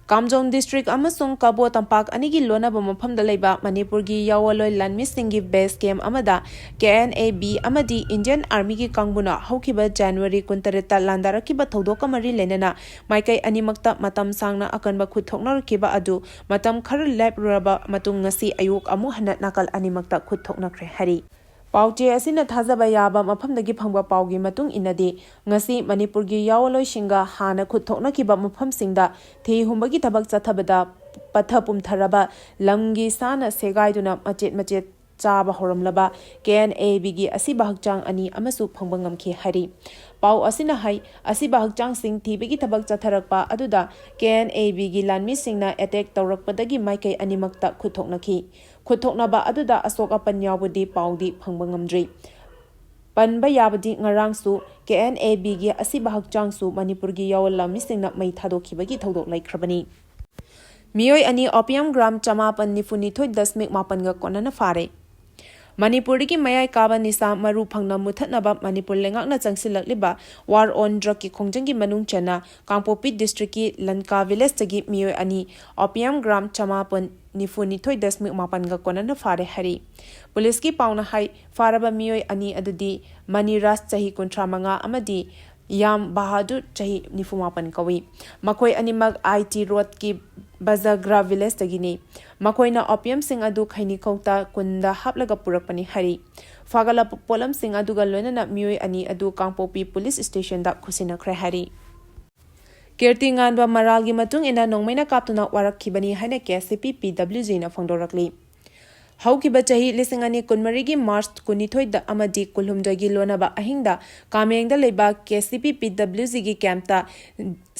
ꯀꯥꯝꯖꯣꯡ ꯗꯤꯁꯇ꯭ꯔꯤꯛ ꯑꯃꯁꯨꯡ ꯀꯕꯣ ꯇꯝꯄꯥꯛ ꯑꯅꯤꯒꯤ ꯂꯣꯟꯅꯕ ꯃꯐꯝꯗ ꯂꯩꯕ ꯃꯅꯤꯄꯨꯔꯒꯤ ꯌꯥꯑꯣꯟꯂꯣꯏ ꯂꯥꯟꯃꯤꯁꯤꯡꯒꯤ ꯕꯦꯁ ꯀꯦꯝꯞ ꯑꯃꯗ ꯀꯦ ꯑꯦꯟ ꯑꯦ ꯕꯤ ꯑꯃꯗꯤ ꯏꯟꯗꯤꯌꯟ ꯑꯥꯔꯃꯤꯒꯤ ꯀꯥꯡꯕꯨꯅ ꯍꯧꯈꯤꯕ ꯖꯅꯋꯥꯔꯤ ꯀꯨꯟꯇꯔꯦꯠꯇ ꯂꯥꯟꯗꯥꯔꯛꯈꯤꯕ ꯊꯧꯗꯣꯛꯀ ꯃꯔꯤ ꯂꯩꯅꯅ ꯃꯥꯏꯀꯩ ꯑꯅꯤꯃꯛꯇ ꯃꯇꯝ ꯁꯥꯡꯅ ꯑꯀꯟꯕ ꯈꯨꯠ ꯊꯣꯛꯅꯔꯛꯈꯤꯕ ꯑꯗꯨ ꯃꯇꯝ ꯈꯔ ꯂꯦꯞꯂꯨꯔꯕ ꯃꯇꯨꯡ ꯉꯁꯤ ꯑꯌꯨꯛ ꯑꯃꯨꯛ ꯍꯟꯅ ꯅꯥꯀꯜ ꯑꯅꯤꯃꯛꯇ ꯈꯨꯠ ꯊꯣꯛꯅꯈ꯭ꯔꯦ ꯍꯥꯏꯔꯤ꯫ ꯄꯥꯎꯆꯦ ꯑꯁꯤꯅ ꯊꯥꯖꯕ ꯌꯥꯕ ꯃꯐꯝꯗꯒꯤ ꯐꯪꯕ ꯄꯥꯎꯒꯤ ꯃꯇꯨꯡ ꯏꯟꯅꯗꯤ, ꯉꯁꯤ ꯃꯅꯤꯄꯨꯔꯒꯤ ꯌꯥꯑꯣꯟꯂꯣꯏꯁꯤꯡꯒ ꯍꯥꯟꯅ ꯈꯨꯠ ꯊꯣꯛꯅꯈꯤꯕ ꯃꯐꯝꯁꯤꯡꯗ ꯊꯤ ꯍꯨꯝꯕꯒꯤ ꯊꯕꯛ ꯆꯠꯊꯕꯗ ꯄꯠꯊ ꯄꯨꯝꯊꯔꯕ ꯂꯝꯒꯤ ꯁꯥꯅ ꯁꯦꯒꯥꯏꯗꯨꯅ ꯃꯆꯦꯠ ꯃꯆꯦꯠ ꯆꯥꯕ ꯍꯧꯔꯝꯂꯕ ꯀꯦ ꯑꯦꯟ ꯑꯦ ꯕꯤꯒꯤ ꯑꯁꯤꯕ ꯍꯛꯆꯥꯡ ꯑꯅꯤ ꯑꯃꯁꯨ ꯐꯪꯕ ꯉꯝꯈꯤ ꯍꯥꯏꯔꯤ꯫ ꯄꯥꯎ ꯑꯁꯤꯅ ꯍꯥꯏ, ꯑꯁꯤꯕ ꯍꯛꯆꯥꯡꯁꯤꯡ ꯊꯤꯕꯒꯤ ꯊꯕꯛ ꯆꯠꯊꯔꯛꯄ ꯑꯗꯨꯗ ꯀꯦ ꯑꯦꯟ ꯑꯦ ꯕꯤꯒꯤ ꯂꯥꯟꯃꯤꯁꯤꯡꯅ ꯑꯦꯇꯦꯛ ꯇꯧꯔꯛꯄꯗꯒꯤ ꯃꯥꯏꯀꯩ ꯑꯅꯤꯃꯛꯇ ꯈꯨꯠ ꯊꯣꯛꯅꯈꯤ꯫ ꯈꯨꯠ ꯊꯣꯛꯅꯕ ꯑꯗꯨꯗ ꯑꯁꯣꯛ ꯑꯄꯟ ꯌꯥꯎꯕꯗꯤ ꯄꯥꯎꯗꯤ ꯐꯪꯕ ꯉꯝꯗ꯭ꯔꯤ꯫ ꯄꯟꯕ ꯌꯥꯕꯗꯤ ꯉꯔꯥꯡꯁꯨ ꯀꯦ ꯑꯦꯟ ꯑꯦ ꯕꯤꯒꯤ ꯑꯁꯤꯕ ꯍꯛꯆꯥꯡꯁꯨ ꯃꯅꯤꯄꯨꯔꯒꯤ ꯌꯥꯑꯣꯟ ꯂꯥꯟꯃꯤꯁꯤꯡꯅ ꯃꯩ ꯊꯥꯗꯣꯛꯈꯤꯕꯒꯤ ꯊꯧꯗꯣꯛ ꯂꯩꯈ꯭ꯔꯕꯅꯤ꯫ ꯃꯤꯑꯣꯏ ꯑꯅꯤ ꯑꯣꯄꯤꯌꯝ ꯒ꯭ꯔꯥꯝ ꯆꯃꯥꯄꯟ ꯅꯤꯐꯨ ꯅꯤꯊꯣꯏ ꯗꯁꯃꯤꯛ ꯃꯥꯄꯟꯒ ꯀꯣꯟꯅꯅ ꯐꯥꯔꯦ꯫ ꯃꯅꯤꯄꯨꯔꯗꯒꯤ ꯃꯌꯥꯏ ꯀꯥꯕ ꯅꯤꯁꯥ ꯃꯔꯨ ꯐꯪꯅ ꯃꯨꯊꯠꯅꯕ ꯃꯅꯤꯄꯨꯔ ꯂꯩꯉꯥꯛꯅ ꯆꯪꯁꯤꯜꯂꯛꯂꯤꯕ ꯋꯥꯔ ꯑꯣꯟ ꯗ꯭ꯔꯒꯀꯤ ꯈꯣꯡꯖꯪꯒꯤ ꯃꯅꯨꯡ ꯆꯟꯅ ꯀꯥꯡꯄꯣꯛꯄꯤ ꯗꯤꯁꯇ꯭ꯔꯤꯛꯀꯤ ꯂꯟꯀꯥ ꯚꯤꯂꯦꯖꯇꯒꯤ ꯃꯤꯑꯣꯏ ꯑꯅꯤ ꯑꯣꯄꯤꯌꯝ ꯒ꯭ꯔꯥꯝ ꯆꯃꯥꯄꯟ ꯅꯤꯐꯨ ꯅꯤꯊꯣꯏ ꯗꯁꯃꯤꯛ ꯃꯥꯄꯟꯒ ꯀꯣꯟꯅꯅ ꯐꯥꯔꯦ ꯍꯥꯏꯔꯤ꯫ ꯄꯨꯂꯤꯁꯀꯤ ꯄꯥꯎꯅ ꯍꯥꯏ, ꯐꯥꯔꯕ ꯃꯤꯑꯣꯏ ꯑꯅꯤ ꯑꯗꯨꯗꯤ ꯃꯅꯤꯔꯥꯖ ꯆꯍꯤ ꯀꯨꯟꯊ꯭ꯔꯥ ꯃꯉꯥ ꯑꯃꯗꯤ ꯌꯥꯝ ꯕꯍꯥꯗꯨꯔ ꯆꯍꯤ ꯅꯤꯐꯨ ꯃꯥꯄꯟ ꯀꯧꯏ꯫ ꯃꯈꯣꯏ ꯑꯅꯤꯃꯛ ꯑꯥꯏ ꯇꯤ ꯔꯣꯗꯀꯤ ꯕꯖꯒ꯭ꯔꯥ ꯚꯤꯂꯦꯖꯇꯒꯤꯅꯤ꯫ ꯃꯈꯣꯏꯅ ꯑꯣꯄꯤꯌꯝꯁꯤꯡ ꯑꯗꯨ ꯈꯩꯅꯤꯈꯧꯇ ꯀꯨꯟꯗ ꯍꯥꯞꯂꯒ ꯄꯨꯔꯛꯄꯅꯤ ꯍꯥꯏꯔꯤ꯫ ꯐꯥꯒꯠꯂꯛꯄ ꯄꯣꯠꯂꯝꯁꯤꯡ ꯑꯗꯨꯒ ꯂꯣꯏꯅꯅ ꯃꯤꯑꯣꯏ ꯑꯅꯤ ꯑꯗꯨ ꯀꯥꯡꯄꯣꯛꯄꯤ ꯄꯨꯂꯤꯁ ꯁ꯭ꯇꯦꯁꯟꯗ ꯈꯨꯠꯁꯤꯟꯅꯈ꯭ꯔꯦ ꯍꯥꯏꯔꯤ꯫ ꯀꯤꯔꯇꯤ ꯉꯥꯟꯕ ꯃꯔꯥꯜꯒꯤ ꯃꯇꯨꯡ ꯏꯟꯅ ꯅꯣꯡꯃꯩꯅ ꯀꯥꯞꯇꯨꯅ ꯋꯥꯔꯛꯈꯤꯕꯅꯤ ꯍꯥꯏꯅ ꯀꯦ ꯁꯤ ꯄꯤ ꯄꯤ ꯗꯕ꯭ꯂꯤꯎ ꯖꯤꯅ ꯐꯣꯡꯗꯣꯔꯛꯂꯤ꯫ ꯍꯧꯈꯤꯕ ꯆꯍꯤ ꯂꯤꯁꯤꯡ ꯑꯅꯤ ꯀꯨꯟꯃꯔꯤꯒꯤ ꯃꯥꯔꯆ ꯀꯨꯟꯅꯤꯊꯣꯏꯗ ꯑꯃꯗꯤ ꯀꯨꯟꯍꯨꯝꯗꯣꯏꯒꯤ ꯂꯣꯟꯅꯕ ꯑꯍꯤꯡꯗ ꯀꯥꯃꯦꯡꯗ ꯂꯩꯕ ꯀꯦ ꯁꯤ ꯄꯤ ꯄꯤ ꯗꯕ꯭ꯂꯤꯎ ꯖꯤꯒꯤ ꯀꯦꯝꯞꯇ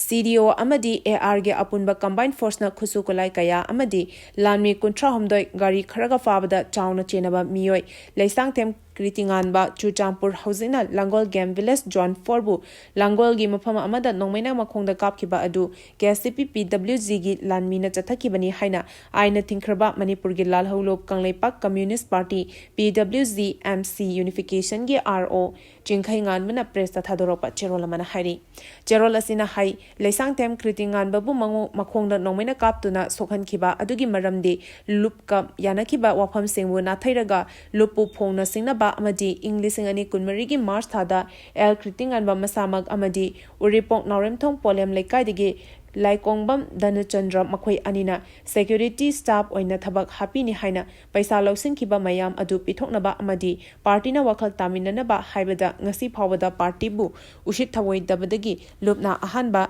ꯁꯤ ꯗꯤ ꯑꯣ ꯑꯃꯗꯤ ꯑꯦ ꯑꯥꯔꯒꯤ ꯑꯄꯨꯟꯕ ꯀꯝꯕꯥꯏꯟ ꯐꯣꯔꯁꯅ ꯈꯨꯠꯁꯨ ꯈꯨꯠꯂꯥꯏ ꯀꯌꯥ ꯑꯃꯗꯤ ꯂꯥꯟꯃꯤ ꯀꯨꯟꯊ꯭ꯔꯥꯍꯨꯝꯗꯣꯏ ꯒꯥꯔꯤ ꯈꯔꯒ ꯐꯥꯕꯗ ꯆꯥꯎꯅ ꯆꯦꯟꯅꯕ ꯃꯤꯑꯣꯏ ꯂꯩꯁꯥꯡꯊꯦꯝ ꯀ꯭ꯔꯤꯇꯤꯉꯥꯟꯕ ꯆꯨꯔꯆꯥꯟꯄꯨꯔ, ꯍꯧꯖꯤꯛꯅ ꯂꯥꯡꯒꯣꯜ Game Village Zone four ꯕꯨ ꯂꯥꯡꯒꯣꯜꯒꯤ ꯃꯐꯝ ꯑꯃꯗ ꯅꯣꯡꯃꯩꯅ ꯃꯈꯣꯡꯗ ꯀꯥꯞꯈꯤꯕ ꯑꯗꯨ K S T P P W G ꯒꯤ ꯂꯥꯟꯃꯤꯅ ꯆꯠꯊꯈꯤꯕꯅꯤ ꯍꯥꯏꯅ ꯑꯥꯏꯟꯅ ꯊꯤꯡꯈ꯭ꯔꯕ ꯃꯅꯤꯄꯨꯔꯒꯤ ꯂꯥꯜꯍꯧꯂꯨꯞ Kangleipak Communist Party, P W G M C Unification ꯒꯤ R O ꯆꯤꯡꯈꯩ ꯉꯥꯟꯕꯅ press ꯇ ꯊꯥꯗꯣꯔꯛꯄ ꯆꯦꯔꯣꯜ ꯑꯃꯅ ꯍꯥꯏꯔꯤ꯫ ꯆꯦꯔꯣꯜ ꯑꯁꯤꯅ ꯍꯥꯏ, ꯂꯩꯁꯥꯡꯊꯦꯝ ꯀ꯭ꯔꯤꯇꯤꯉꯥꯟꯕꯕꯨ ꯃꯉꯣ-, ꯃꯈꯣꯡꯗ ꯅꯣꯡꯃꯩꯅ ꯀꯥꯞꯇꯨꯅ ꯁꯣꯛꯍꯟꯈꯤꯕ ꯑꯗꯨꯒꯤ ꯃꯔꯝꯗꯤ ꯂꯨꯞꯀ ꯌꯥꯅꯈꯤꯕ ꯋꯥꯐꯝꯁꯤꯡꯕꯨ ꯅꯥꯊꯩꯔꯒ ꯂꯨꯞꯄꯨ ꯐꯣꯡꯅ ꯁꯤꯡꯅꯕ ꯑꯃꯗꯤ ꯏꯪ ꯂꯤꯁꯤꯡ ꯑꯅꯤ ꯀꯨꯟꯃꯔꯤꯒꯤ March ꯊꯥꯗ L ꯀ꯭ꯔꯤꯇꯤꯉꯥꯟꯕ ꯃꯁꯥꯃꯛ ꯑꯃꯗꯤ ꯎꯔꯤꯄꯣꯛ ꯅꯥꯎꯔꯦꯝꯊꯣꯡ ꯄꯣꯂꯦꯝ ꯂꯩꯀꯥꯏꯗꯒꯤ ꯂꯥꯏꯀꯣꯡꯕꯝ ꯙꯅꯆꯟꯗ꯭ꯔ ꯃꯈꯣꯏ ꯑꯅꯤꯅ security staff ꯑꯣꯏꯅ ꯊꯕꯛ ꯍꯥꯞꯄꯤꯅꯤ ꯍꯥꯏꯅ ꯄꯩꯁꯥ ꯂꯧꯁꯤꯟꯈꯤꯕ ꯃꯌꯥꯝ ꯑꯗꯨ ꯄꯤꯊꯣꯛꯅꯕ ꯑꯃꯗꯤ party ꯅ ꯋꯥꯈꯜ ꯇꯥꯃꯤꯟꯅꯅꯕ ꯍꯥꯏꯕꯗ ꯉꯁꯤ ꯐꯥꯎꯕꯗ party ꯕꯨ ꯎꯁꯤꯠ ꯊꯑꯣꯏꯗꯕꯗꯒꯤ ꯂꯨꯞꯅ ꯑꯍꯥꯟꯕ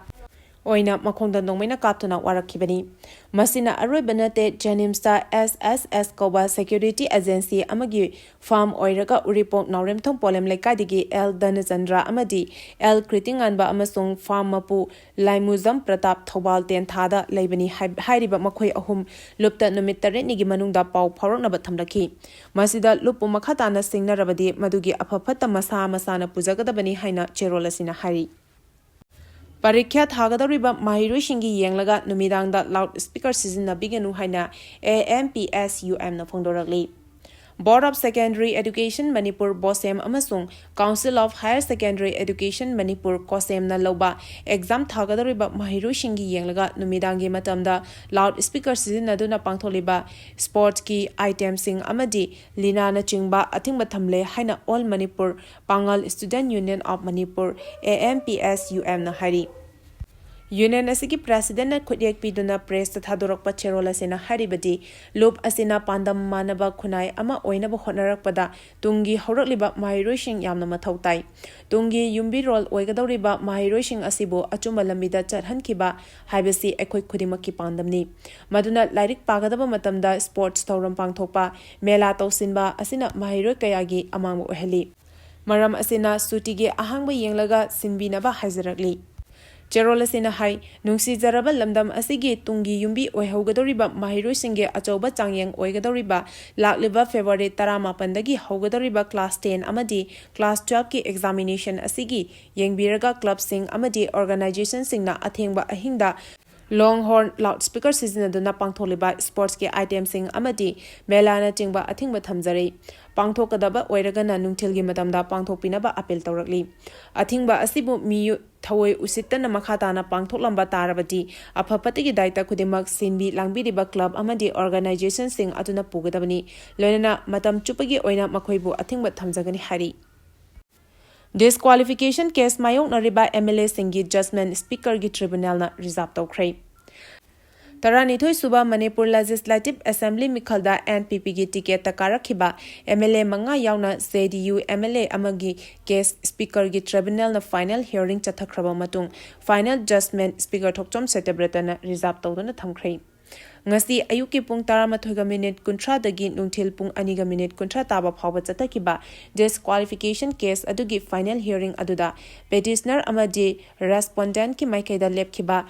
ꯑꯣꯏꯅ ꯃꯈꯣꯡꯗ ꯅꯣꯡꯃꯩꯅ ꯀꯥꯞꯇꯨꯅ ꯋꯥꯔꯛꯈꯤꯕꯅꯤ꯫ ꯃꯁꯤꯅ ꯑꯔꯣꯏꯕ ꯅꯠꯇꯦ꯫ JNIMS ꯇ S S S ꯀꯧꯕ security agency ꯑꯃꯒꯤ firm ꯑꯣꯏꯔꯒ ꯎꯔꯤꯄꯣꯛ ꯅꯥꯎꯔꯦꯝꯊꯣꯡ ꯄꯣꯂꯦꯝ ꯂꯩꯀꯥꯏꯗꯒꯤ L ꯙꯅꯆꯟꯗ꯭ꯔ ꯑꯃꯗꯤ L ꯀ꯭ꯔꯤꯇꯤꯉꯥꯟꯕ ꯑꯃꯁꯨꯡ firm ꯃꯄꯨ ꯂꯥꯏꯃꯨꯖꯝ ꯄ꯭ꯔꯇꯥꯞ ꯊꯧꯕꯥꯜ ꯇꯦꯟꯊꯥꯗ ꯂꯩꯕꯅꯤ ꯍꯥꯏ-, ꯍꯥꯏꯔꯤꯕ ꯃꯈꯣꯏ ꯑꯍꯨꯝ ꯂꯨꯞꯇ ꯅꯨꯃꯤꯠ ꯇꯔꯦꯠꯅꯤꯒꯤ ꯃꯅꯨꯡꯗ ꯄꯥꯎ ꯐꯥꯎꯔꯛꯅꯕ ꯊꯝꯂꯛꯈꯤ꯫ ꯃꯁꯤꯗ ꯂꯨꯞꯄꯨ ꯃꯈꯥ ꯇꯥꯅ ꯁꯤꯡꯅꯔꯕꯗꯤ ꯃꯗꯨꯒꯤ ꯑꯐ ꯐꯠꯇ ꯃꯁꯥ ꯃꯁꯥꯅ ꯄꯨꯖꯒꯗꯕꯅꯤ ꯍꯥꯏꯅ ꯆꯦꯔꯣꯜ ꯑꯁꯤꯅ ꯍꯥꯏꯔꯤ꯫ ꯄꯔꯤꯈ꯭ꯌꯥ ꯊꯥꯒꯗꯧꯔꯤꯕ ꯃꯍꯩꯔꯣꯏꯁꯤꯡꯒꯤ ꯌꯦꯡꯂꯒ ꯅꯨꯃꯤꯗꯥꯡꯗ loud speaker ꯁꯤꯖꯤꯟꯅꯕꯤꯒꯅꯨ ꯍꯥꯏꯅ A M P S U M ꯅ ꯐꯣꯡꯗꯣꯔꯛꯂꯤ꯫ Board of Secondary Education Manipur, BOSEM, ꯑꯃꯁꯨꯡ Council of Higher Secondary Education Manipur, COHSEM ꯅ ꯂꯧꯕ exam ꯊꯥꯒꯗꯧꯔꯤꯕ ꯃꯍꯩꯔꯣꯏꯁꯤꯡꯒꯤ ꯌꯦꯡꯂꯒ ꯅꯨꯃꯤꯗꯥꯡꯒꯤ ꯃꯇꯝꯗ loud speaker ꯁꯤꯖꯤꯟꯅꯗꯨꯅ ꯄꯥꯡꯊꯣꯛꯂꯤꯕ sports ꯀꯤ item ꯁꯤꯡ ꯑꯃꯗꯤ ꯂꯤꯂꯥꯅꯆꯤꯡꯕ ꯑꯊꯤꯡꯕ ꯊꯝꯂꯦ ꯍꯥꯏꯅ All Manipur Pangal Student Union of Manipur, A M P S U M ꯅ ꯍꯥꯏꯔꯤ꯫ Union ꯑꯁꯤꯒꯤ president ꯅ ꯈꯨꯠꯌꯦꯛ ꯄꯤꯗꯨꯅ press ꯇ ꯊꯥꯗꯣꯔꯛꯄ ꯆꯦꯔꯣꯜ ꯑꯁꯤꯅ ꯍꯥꯏꯔꯤꯕꯗꯤ, ꯂꯨꯞ ꯑꯁꯤꯅ ꯄꯥꯟꯗꯝ ꯃꯥꯟꯅꯕ ꯈꯨꯟꯅꯥꯏ ꯑꯃ ꯑꯣꯏꯅꯕ ꯍꯣꯠꯅꯔꯛꯄꯗ ꯇꯨꯡꯒꯤ ꯍꯧꯔꯛꯂꯤꯕ ꯃꯍꯩꯔꯣꯏꯁꯤꯡ ꯌꯥꯝꯅ ꯃꯊꯧ ꯇꯥꯏ꯫ ꯇꯨꯡꯒꯤ ꯌꯨꯝꯕꯤꯔꯣꯜ ꯑꯣꯏꯒꯗꯧꯔꯤꯕ ꯃꯍꯩꯔꯣꯏꯁꯤꯡ ꯑꯁꯤꯕꯨ ꯑꯆꯨꯝꯕ ꯂꯝꯕꯤꯗ ꯆꯠꯍꯟꯈꯤꯕ ꯍꯥꯏꯕꯁꯤ ꯑꯩꯈꯣꯏ ꯈꯨꯗꯤꯡꯃꯛꯀꯤ ꯄꯥꯟꯗꯝꯅꯤ꯫ ꯃꯗꯨꯅ ꯂꯥꯏꯔꯤꯛ ꯄꯥꯒꯗꯕ ꯃꯇꯝꯗ sports ꯊꯧꯔꯝ ꯄꯥꯡꯊꯣꯛꯄ, ꯃꯦꯂꯥ ꯇꯧꯁꯤꯟꯕ ꯑꯁꯤꯅ ꯃꯍꯩꯔꯣꯏ ꯀꯌꯥꯒꯤ ꯑꯃꯥꯡꯕ ꯑꯣꯏꯍꯜꯂꯤ꯫ ꯃꯔꯝ ꯑꯁꯤꯅ ꯁꯨꯇꯤꯒꯤ ꯑꯍꯥꯡꯕ ꯌꯦꯡꯂꯒ ꯁꯤꯟꯕꯤꯅꯕ ꯍꯥꯏꯖꯔꯛꯂꯤ꯫ ꯆꯦꯔꯣꯜ ꯑꯁꯤꯅ ꯍꯥꯏ, ꯅꯨꯡꯁꯤꯖꯔꯕ ꯂꯝꯗꯝ ꯑꯁꯤꯒꯤ ꯇꯨꯡꯒꯤ ꯌꯨꯝꯕꯤ ꯑꯣꯏꯍꯧꯒꯗꯧꯔꯤꯕ ꯃꯍꯩꯔꯣꯏꯁꯤꯡꯒꯤ ꯑꯆꯧꯕ ꯆꯥꯡꯌꯦꯡ ꯑꯣꯏꯒꯗꯧꯔꯤꯕ ꯂꯥꯛꯂꯤꯕ February ꯇꯔꯥꯃꯥꯄꯟꯗꯒꯤ ꯍꯧꯒꯗꯧꯔꯤꯕ class ten ꯑꯃꯗꯤ class twelve ꯀꯤ examination ꯑꯁꯤꯒꯤ ꯌꯦꯡꯕꯤꯔꯒ club ꯁꯤꯡ ꯑꯃꯗꯤ organization ꯁꯤꯡꯅ ꯑꯊꯦꯡꯕ ꯑꯍꯤꯡꯗ Longhorn loudspeaker ꯁꯤꯖꯤꯟꯅꯗꯨꯅ ꯄꯥꯡꯊꯣꯛꯂꯤꯕ sports ꯀꯤ item ꯁꯤꯡ ꯑꯃꯗꯤ ꯃꯦꯂꯥꯅꯆꯤꯡꯕ ꯑꯊꯤꯡꯕ ꯊꯝꯖꯔꯤ꯫ ꯄꯥꯡꯊꯣꯛꯀꯗꯕ ꯑꯣꯏꯔꯒꯅ ꯅꯨꯡꯊꯤꯜꯒꯤ ꯃꯇꯝꯗ ꯄꯥꯡꯊꯣꯛꯄꯤꯅꯕ appeal ꯇꯧꯔꯛꯂꯤ꯫ ꯑꯊꯤꯡꯕ ꯑꯁꯤꯕꯨ ꯃꯤꯑꯣ-, ꯊꯑꯣꯏ ꯎꯁꯤꯠꯇꯅ ꯃꯈꯥ ꯇꯥꯅ ꯄꯥꯡꯊꯣꯛꯂꯝꯕ ꯇꯥꯔꯕꯗꯤ, ꯑꯐ ꯐꯠꯇꯒꯤ ꯗꯥꯏꯇ ꯈꯨꯗꯤꯡꯃꯛ ꯁꯤꯟꯕꯤ ꯂꯥꯡꯕꯤꯔꯤꯕ club ꯑꯃꯗꯤ organization ꯁꯤꯡ ꯑꯗꯨꯅ ꯄꯨꯒꯗꯕꯅꯤ, ꯂꯣꯏꯅꯅ ꯃꯇꯝ ꯆꯨꯞꯄꯒꯤ ꯑꯣꯏꯅ ꯃꯈꯣꯏꯕꯨ ꯑꯊꯤꯡꯕ ꯊꯝꯖꯒꯅꯤ ꯍꯥꯏꯔꯤ꯫ Disqualification case ꯃꯥꯌꯣꯛꯅꯔꯤꯕ M L A ꯁꯤꯡꯒꯤ judgment speaker ꯒꯤ tribunal ꯅ reserve ꯇꯧꯈ꯭ꯔꯦ꯫ ꯇꯔꯥꯅꯤꯊꯣꯏ ꯁꯨꯕ Manipur Legislative Assembly ꯃꯤꯈꯜꯗ N P P ꯒꯤ ticket ꯇ ꯀꯥꯔꯛꯈꯤꯕ M L A ꯃꯉꯥ ꯌꯥꯎꯅ J D U M L A ꯑꯃꯒꯤ case speaker ꯒꯤ tribunal ꯅ final hearing ꯆꯠꯊꯈ꯭ꯔꯕ ꯃꯇꯨꯡ, final judgment speaker ꯊꯣꯛꯆꯣꯝ ꯁꯇ꯭ꯌꯕ꯭ꯔꯇꯅ reserve ꯇꯧꯗꯨꯅ ꯊꯝꯈ꯭ꯔꯦ꯫ ꯉꯁꯤ ꯑꯌꯨꯛꯀꯤ ꯄꯨꯡ ꯇꯔꯥꯃꯥꯊꯣꯏꯒ minute ꯀꯨꯟꯊ꯭ꯔꯥꯗꯒꯤ ꯅꯨꯡꯊꯤꯜ ꯄꯨꯡ ꯑꯅꯤꯒ minute ꯀꯨꯟꯊ꯭ꯔꯥ ꯇꯥꯕ ꯐꯥꯎꯕ ꯆꯠꯊꯈꯤꯕ disqualification case ꯑꯗꯨꯒꯤ final hearing ꯑꯗꯨꯗ petitioner ꯑꯃꯗꯤ respondent ꯀꯤ ꯃꯥꯏꯀꯩꯗ ꯂꯦꯞꯈꯤꯕ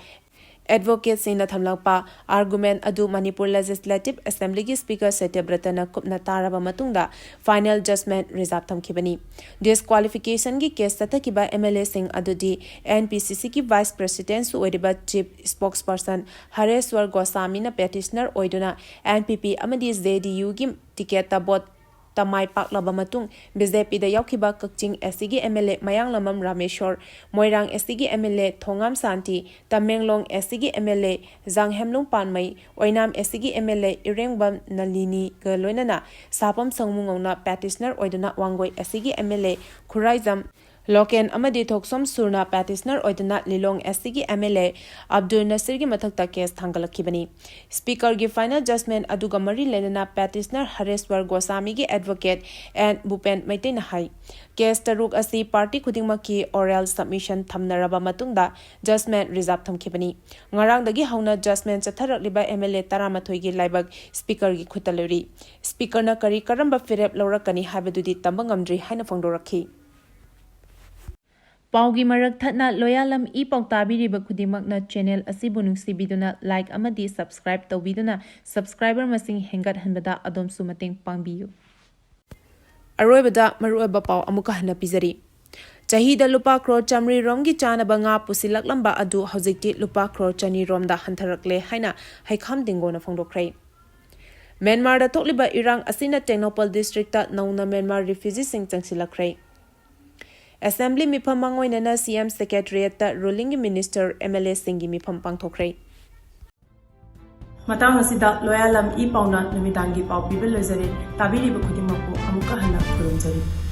advocate ꯁꯤꯡꯅ ꯊꯝꯂꯛꯄ argument ꯑꯗꯨ Manipur Legislative Assembly ꯒꯤ speaker ꯁꯇ꯭ꯌꯕ꯭ꯔꯇꯅ ꯀꯨꯞꯅ ꯇꯥꯔꯕ ꯃꯇꯨꯡꯗ final judgment reserve ꯊꯝꯈꯤꯕꯅꯤ꯫ Disqualification ꯒꯤ case ꯆꯠꯊꯈꯤꯕ M L A ꯁꯤꯡ ꯑꯗꯨꯗꯤ N P C C ꯒꯤ vice president ꯁꯨ ꯑꯣꯏꯔꯤꯕ chief spokesperson ꯍꯔꯦꯁ꯭ꯋꯔ ꯒꯣꯁꯥꯃꯤꯅ petitioner ꯑꯣꯏꯗꯨꯅ N P P ꯑꯃꯗꯤ J D U ꯒꯤ ticket ꯇ vote ꯇ ꯃꯥꯏ ꯄꯥꯛꯂꯕ ꯃꯇꯨꯡ, B J P ꯗ ꯌꯥꯎꯈꯤꯕ ꯀꯛꯆꯤꯡ S C ꯒꯤ M L A Mayanglambam ꯔꯥꯃꯦꯁ꯭ꯋꯔ, Moirang S C ꯒꯤ M L A Thongam Shanti, Tamenglong S C ꯒꯤ M L A ꯖꯥꯡꯍꯦꯝꯂꯨꯡ ꯄꯥꯟꯃꯩ, Oinam S C ꯒꯤ M L A ꯏꯔꯦꯡꯕꯝ ꯅꯂꯤꯅꯤꯒ ꯂꯣꯏꯅꯅ ꯁꯥꯄꯝ ꯁꯪꯃꯨꯉꯧꯅ petitioner ꯑꯣꯏꯗꯨꯅ ꯋꯥꯡꯒꯣꯏ S C ꯒꯤ M L A Khuraijam local ꯑꯃꯗꯤ ꯊꯣꯛꯁꯣꯝ ꯁꯨꯔꯅ petitioner ꯑꯣꯏꯗꯨꯅ ꯂꯤꯂꯣꯡ S C ꯒꯤ M L A Abdul ꯅꯁꯤꯔꯒꯤ ꯃꯊꯛꯇ case ꯊꯥꯡꯒꯠꯂꯛꯈꯤꯕꯅꯤ꯫ Speaker ꯒꯤ final judgment ꯑꯗꯨꯒ ꯃꯔꯤ ꯂꯩꯅꯅ petitioner ꯍꯔꯦꯁ꯭ꯋꯔ ꯒꯣꯁꯥꯃꯤꯒꯤ advocate N ꯚꯨꯄꯦꯟ ꯃꯩꯇꯩꯅ ꯍꯥꯏ, case ꯇꯔꯨꯛ ꯑꯁꯤ party ꯈꯨꯗꯤꯡꯃꯛꯀꯤ oral submission ꯊꯝꯅꯔꯕ ꯃꯇꯨꯡꯗ judgment reserve ꯊꯝꯈꯤꯕꯅꯤ꯫ ꯉꯔꯥꯡꯗꯒꯤ ꯍꯧꯅ judgment ꯆꯠꯊꯔꯛꯂꯤꯕ M L A ꯇꯔꯥꯃꯥꯊꯣꯏꯒꯤ ꯂꯥꯏꯕꯛ speaker ꯒꯤ ꯈꯨꯠꯇ ꯂꯩꯔꯤ꯫ Speaker ꯅ ꯀꯔꯤ ꯀꯔꯝꯕ ꯐꯤꯔꯦꯞ ꯂꯧꯔꯛꯀꯅꯤ ꯍꯥꯏꯕꯗꯨꯗꯤ ꯇꯝꯕ ꯉꯝꯗ꯭ꯔꯤ ꯍꯥꯏꯅ ꯐꯣꯡꯗꯣꯔꯛꯈꯤ꯫ ꯄꯥꯎꯒꯤ ꯃꯔꯛ ꯊꯠꯅ ꯂꯣꯌꯥꯂꯝ ꯏ ꯄꯥꯎ ꯇꯥꯕꯤꯔꯤꯕ ꯈꯨꯗꯤꯡꯃꯛꯅ channel ꯑꯁꯤꯕꯨ ꯅꯨꯡꯁꯤꯕꯤꯗꯨꯅ like ꯑꯃꯗꯤ subscribe ꯇꯧꯕꯤꯗꯨꯅ subscriber ꯃꯁꯤꯡ ꯍꯦꯟꯒꯠꯍꯟꯕꯗ ꯑꯗꯣꯝꯁꯨ ꯃꯇꯦꯡ ꯄꯥꯡꯕꯤꯌꯨ꯫ ꯑꯔꯣꯏꯕꯗ ꯃꯔꯨꯑꯣꯏꯕ ꯄꯥꯎ ꯑꯃꯨꯛꯀ ꯍꯟꯅ ꯄꯤꯖꯔꯤ꯫ ꯆꯍꯤꯗ ꯂꯨꯄꯥ ꯀ꯭ꯔꯣꯔ ꯆꯥꯃꯔꯤ ꯔꯣꯝꯒꯤ ꯆꯥꯅꯕ ꯉꯥ ꯄꯨꯁꯤꯜꯂꯛꯂꯝꯕ ꯑꯗꯨ ꯍꯧꯖꯤꯛꯇꯤ ꯂꯨꯄꯥ ꯀ꯭ꯔꯣꯔ ꯆꯅꯤ ꯔꯣꯝꯗ ꯍꯟꯊꯔꯛꯂꯦ ꯍꯥꯏꯅ ꯍꯩꯈꯥꯝ ꯗꯤꯡꯒꯣꯅ ꯐꯣꯡꯗꯣꯛꯈ꯭ꯔꯦ꯫ ꯃ꯭ꯌꯥꯟꯃꯥꯔꯗ ꯊꯣꯛꯂꯤꯕ ꯏꯔꯥꯡ ꯑꯁꯤꯅ ꯇꯦꯡꯅꯧꯄꯜ districtꯇ ꯅꯧꯅ ꯃ꯭ꯌꯥꯟꯃꯥꯔ refugeeꯁꯤꯡ ꯆꯪꯁꯤꯜꯂꯛꯈ꯭ꯔꯦ꯫ Assembly ꯃꯤꯐꯝ ꯃꯥꯡꯑꯣꯏꯅꯅ CM secretariatꯇ rulingꯒꯤ minister, MLAꯁꯤꯡꯒꯤ ꯃꯤꯐꯝ ꯄꯥꯡꯊꯣꯛꯈ꯭ꯔꯦ꯫ ꯃꯇꯥꯡ ꯑꯁꯤꯗ ꯂꯣꯌꯥꯂꯝ ꯏ ꯄꯥꯎꯅ ꯅꯨꯃꯤꯗꯥꯡꯒꯤ ꯄꯥꯎ ꯄꯤꯕ ꯂꯣꯏꯖꯔꯦ꯫ ꯇꯥꯕꯤꯔꯤꯕ ꯈꯨꯗꯤꯡꯃꯛꯄꯨ ꯑꯃꯨꯛꯀ ꯍꯟꯅ ꯈꯨꯔꯨꯝꯖꯔꯤ꯫